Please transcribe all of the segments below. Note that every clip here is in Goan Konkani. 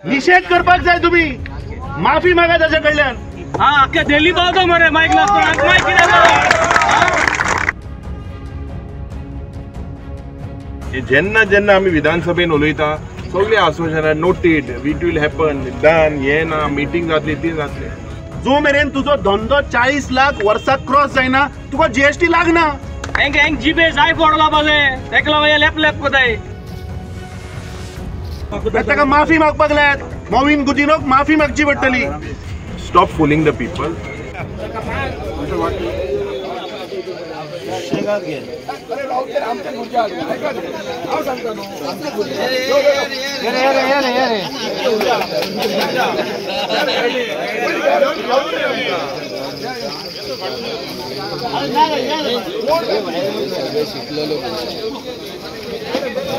निषेध करपाक जाय, तुम्ही माफी मागा ताच्या कडल्यान. हा अख्ख्या दिल्ली पावतो मरे मायक लागतो, मायक कितें? जेन्ना जेन्ना आमी विधानसभेन उलयता सगळीं आश्वासनां noted, it will happen, done, हें ना, मिटींग जातली, ती जातली. जो मेरेन तुजो धंदो 40 लाख वर्साक क्रॉस जायना तुका जीएसटी लागना. हेंक हेंक जिबे जाय फोडला पाजे तेका लागून लॅप लॅप कोताय. ताका माफी मागपाक लायात, मॉविन गुदिनोक माफी मागची पडटली. Stop fooling the people.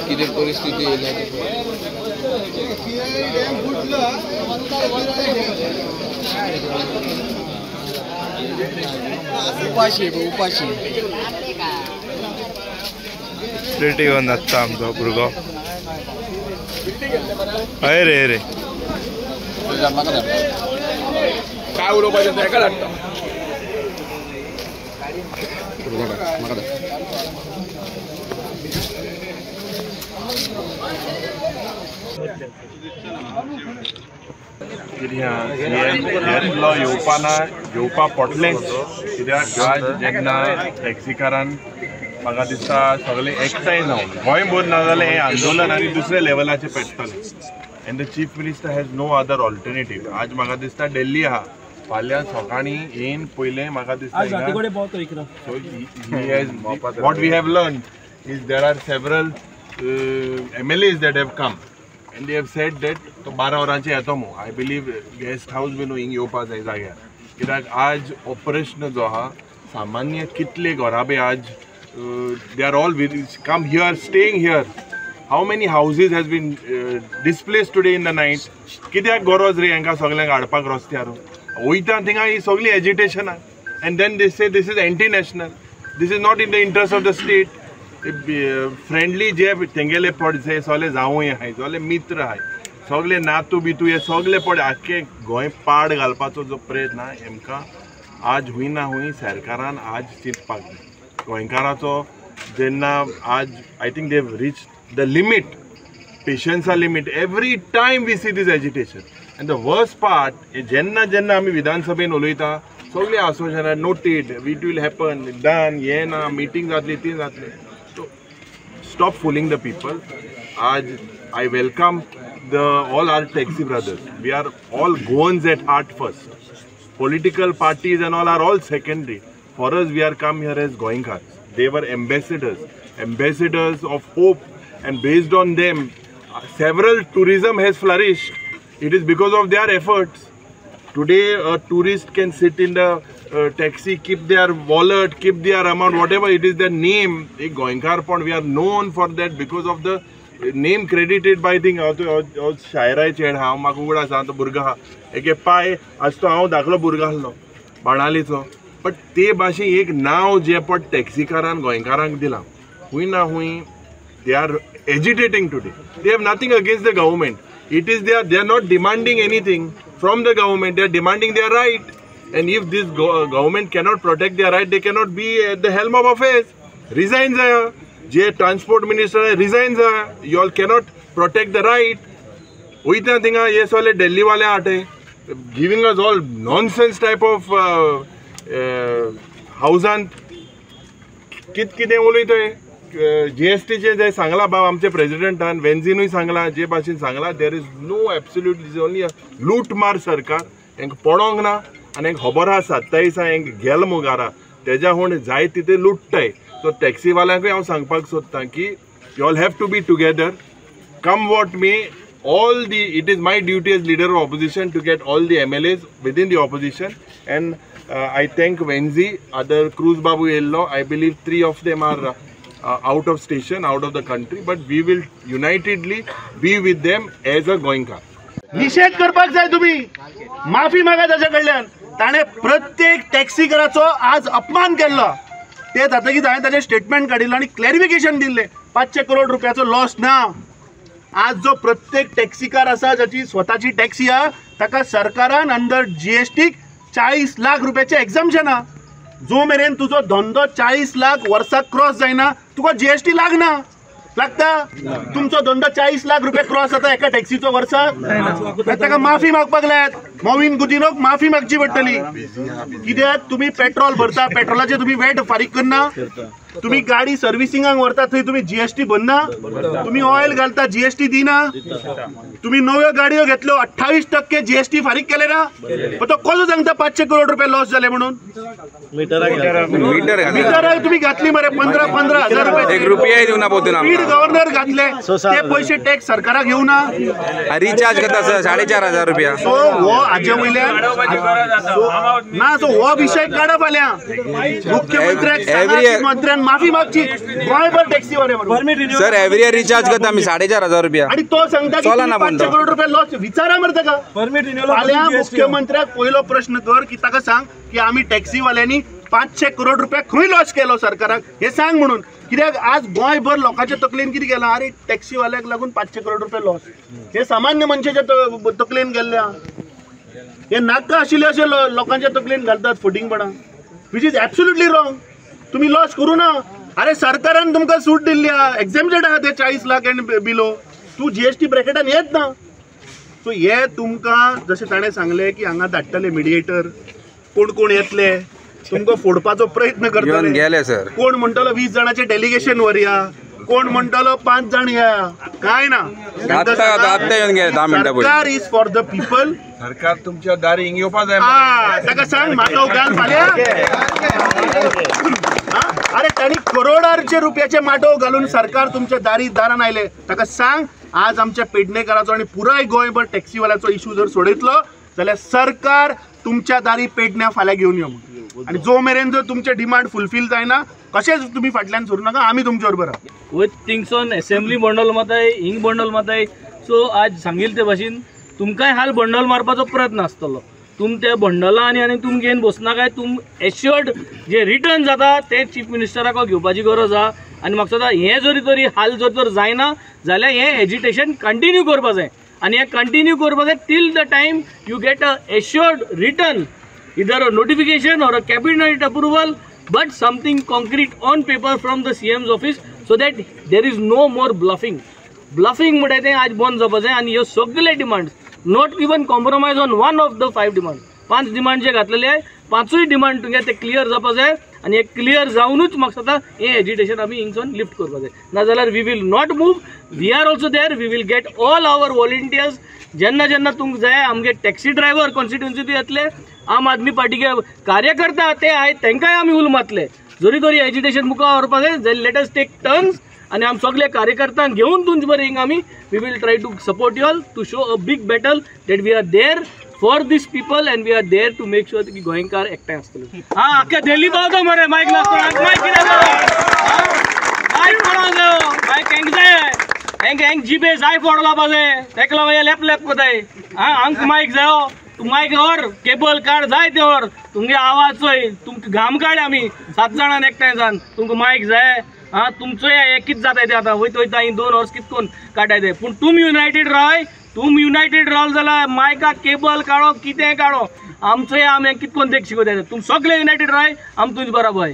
कितें परिस्थिती येयल्या. उपाशी उपाशी प्लेटी घेवन नाचता आमचो भुरगो. हय रे रे काय उलोवपाचें तेका धाडटा. म्हाका कित्याक येवपा ना, येवपा पडलेंच. कित्याक आज जेन्ना टॅक्सीकारान म्हाका दिसता सगळे एकठांय जावन गोंयभर ना जाल्यार हें आंदोलन आनी दुसऱ्या लेवलाचेर पेटतलें. And the chief minister has no other alternative. आज म्हाका दिसता दिल्ली आहा, फाल्यां सकाळीं येवन पयलें म्हाका दिसता. What we have learn is there are several MLAs that have come and they have said that तो 12 वरांचेर येतो मू. I believe guest house बीन हिंग येवपा जाय जाग्यार. कित्याक आज हो प्रश्न जो आहा सामान्य कितले घराबे आज they are all come here staying here. How many houses has been displace today in the night. कित्याक गरज रे हांकां सगल्यांक हाडपाक रस्त्यार? वयता थिंगा ही सगळी एजिटेशनां. And then they say this is anti national, this is not in the interest of the state. Friendly जे तेंगेले पड जे सगळे जावंय आहाय, सगळे मित्र आहाय, सगळे नातू बितू हे सगळे पड आख्खे गोंय पाड घालपाचो जो प्रयत्न आहा हेमकां आज हुंय ना हुंय सरकारान आज चिंतपाक जाय. गोंयकाराचो जेन्ना आज I think they have reach the limit, पेशन्सा limit. Every time we see this agitation. And the worst part, जेन्ना जेन्ना आमी विधानसभेन उलयता सगळीं आश्वासनां noted, it will happen, done, हें ना, मिटींग जातली, ती जातली. Stop fooling the people. Aaj I welcome the all our taxi brothers. We are all Goans at heart first. Political parties and all are all secondary. For us, we are come here as Goenkars. They were ambassadors, ambassadors of hope, and based on them, several tourism has flourished. It is because of their efforts. Today, a tourist can sit in the taxi, keep their wallet, keep their amount, whatever it is, their name. Goenkarpon, we are known for that because of the name credited by thing. हांव शायराचेर हांव म्हाका उगड आसा, तो भुरगो आहा एके पाय आज तो हांव धाकलो भुरगो आसलो बाणालीचो. बट ते भाशेन एक नांव जें पड टॅक्सीकारान गोंयकारांक दिलां, खूंय ना खूंय they are agitating today. They have nothing against the government. It is they are not demanding anything from the government. They are demanding their right. And if this government cannot protect their right, they cannot be at the helm of affairs. Resign jaya. Je transport minister resign jaya. You all cannot protect the right. Oita thinga ye sole Delhi wale aate giving us all nonsense type of house kit kite uloytay. जीएसटीचे जे सांगला बाब आमचे प्रेसिडेंटान वेन्झीनूय सांगला, जे भाशेन सांगला, there is no absolute, is only a लूटमार सरकार. हेंक पडोंक ना आनी हेंक खबर आहा 27 हेंक गेल मुगारा तेज्या हून जाय तिथे लुट्टाय. सो टॅक्सीवाल्यांकूय हांव सांगपाक सोदतां की you all have to be together. Come what may, all the it is my duty as leader of opposition to get all the MLAs within the opposition. And I thank Venzy, other Cruz Babu येयल्लो. I believe 3 of them are out of station, out of the country, but we will unitedly be with them as a Goenkar. निषेध करपाक जाय, तुम्ही माफी मागा ताच्या कडल्यान. ताणें प्रत्येक टॅक्सीकाराचो आज अपमान केल्लो. ते जातकीच हांवें ताचें स्टेटमेंट काडिल्लो आनी क्लॅरिफिकेशन दिल्लें. 500 करोड रुपयाचो लॉस ना. आज जो प्रत्येक टॅक्सीकार आसा जाची स्वताची टॅक्सी आहा ताका सरकारान अंडर जीएसटीक 40 लाख रुपयाचें एक्झाम्शन आहा. जो मेरेन तुजो धंदो 40 लाख वर्साक क्रॉस जायना तुका जीएसटी लागना. लागता? तुमचो धंदो 40 लाख रुपये क्रॉस जाता एका टॅक्सीचो वर्साक, ताका माफी मागपाक लायात. मॉविन गुदिनोक माफी मागची पडटली. कित्याक तुमी पेट्रोल भरता, पेट्रोलाचे तुमी वेट फारीक करना, तुमी गाडी सर्विसिंगाक व्हरता थंय तुमी जीएसटी भरना, तुमी ऑयल घालता जीएसटी दिना, तुमी नव्यो गाडयो घेतल्यो 28% जीएसटी फारीक केले ना. तो कसो सांगता 500 करोड रुपये लॉस जाले म्हणून? मिटराक तुमी घातली मरे 15-15 हजार रुपये, स्पीड गव्हर्नर घातले ते पयशे टॅक्स सरकाराक येवना. रिचार्ज करता 4,500 रुपया. सो हो हाजे वयल्यान ना, सो हो विशय काडा फाल्यां मुख्यमंत्र्याक मंत्र्यान माफी मागची गोंयभर टॅक्सी वाले. सर एव्हरी इयर रिचार्ज करता आमी 4,500 रुपया आणि तो सांगता की 500 करोड रुपये लॉस. विचारा मरे ताका. फाल्यां मुख्यमंत्र्याक पयलो प्रश्न कर की ताका सांग की आमी टॅक्सीवाल्यांनी 500 करोड रुपया खंय लॉस केलो सरकाराक हे सांग म्हणून. कित्याक आज गोंयभर लोकांच्या तकलेन कितें गेलां, अरे टॅक्सीवाल्याक लागून 500 करोड रुपया लॉस, हे सामान्य मनशाच्या तकलेन गेल्ले आहा. हे नाका आशिल्ले अशे लोकांच्या तकलेन घालतात फटींगपणां, which is absolutely wrong. तुमी लॉस करूं ना. अरे सरकारान तुमकां सूट दिल्ली आहा, एक्झाम्प्टेड आहा ते 40 लाख एंड बिलो, तूं जीएसटी ब्रॅकेटान येत ना. सो हे तुमकां जशें ताणें सांगलें की हांगा धाडटले मिडिएटर, कोण कोण येतले तुमकां फोडपाचो प्रयत्न करतले. गेले सर. कोण म्हणटलो 20 जाणांचें डेलिगेशन व्हरया, कोण म्हणटलो 5 जाण या, काय ना. सरकार is for the people. सरकार तुमच्या दारी हिंग येवपा जाय. ताका सांग माटव घाल फाल्यां. अरे तांणी करोडांचे रुपयाचे माटव घालून सरकार तुमच्या दारी दारान आयले. ताका सांग आज आमच्या पेडणेकाराचो आनी पुराय गोंयभर टॅक्सीवाल्याचो इशू जर सोडयतलो जाल्यार सरकार तुमच्या दारी पेडण्या फाल्यां घेवन यो म्हणून. आनी जो मेरेन जर तुमचे डिमांड फुलफील जायना कशेंच तुमी फाटल्यान सरू नाका, आमी तुमचे बरोबर आहा. वयर थिंगसोन एसेंब्ली बंडल माताय, हिंग बंडल माताय. सो आज सांगिल्ले ते भाशेन तुमकांय हाल बंडल मारपाचो प्रयत्न आसतलो. तुम ते बंडलां आनी आनी तुम घेवन बसनाकाय. तुम एश्युअर्ड जे रिटर्न जाता ते चीफ मिनिस्टराक घेवपाची गरज आहा. आनी म्हाका दिसता हें जरी तरी हाल जर तर जायना जाल्यार हें एजिटेशन कंटिन्यू करपा जाय. आनी हें कंटिन्यू करपा जाय till the time you get a assured return, either a notification or a cabinet approval, but something concrete on paper from the CM's office, so that there is no more bluffing. Bluffing म्हणटा तें आज बंद जावपा जाय. आनी ह्यो सगळे demands, not even compromise on one of the 5 demands. 5 demand जे घातलेले 5 डिमांड तुमगे ते क्लियर जावपा जाय. आनी हे क्लियर जावनूच म्हाका दिसता हें एजिटेशन आमी हिंगसून लिफ्ट करपा जाय. नाजाल्यार we will not move. We are also there. We will get all our volunteers. जेन्ना जेन्ना तुमकां जाय आमगे टॅक्सी ड्रायव्हर कॉन्स्टिट्युन्सींत येतले, आम आदमी पार्टीचे कार्यकर्ता ते आहाय तांकांय आमी उलो मारतले. जरी तरी एजिटेशन मुखार व्हरपा जाय जाल्यार let us take turns आनी आम सगळे कार्यकर्त्यांक घेवन तुमचे बरें हिंग आमी we will try to support you all to show a big battle that we are there for this people and we are there to make sure की गोंयकार एकठांय आसतले. हां आख्या दिल्ली पावता मरे मायक नासतना. मायक कित्याक जायो? मायक कोणाक जायो? मायक हेंक जाय. हेंक हेंक जिबे जाय फोडला लावपा जाय. तेका लागून हे लॅप लॅप कोताय. हां आमकां मायक जायो. तूं मायक व्हर, केबल काड जाय ते व्हर. तुमगे आवाज चोय, तुमकां घाम काड आमी 7 जाणां एकठांय जावन. तुमकां मायक जाय. आं तुमचोय हें कितें जाताय तें आतां वयता वयता ही 2 वर्स कितें करून काडटाय ते. पूण तुम युनायटेड रावय. तुम युनायटेड रावले जाल्यार मायकाक केबल काडो कितें काडो आमचोय आमी कितें करून देख शिकयता. तुम सगळे युनायटेड रावय, आम तुमचे बरोबर.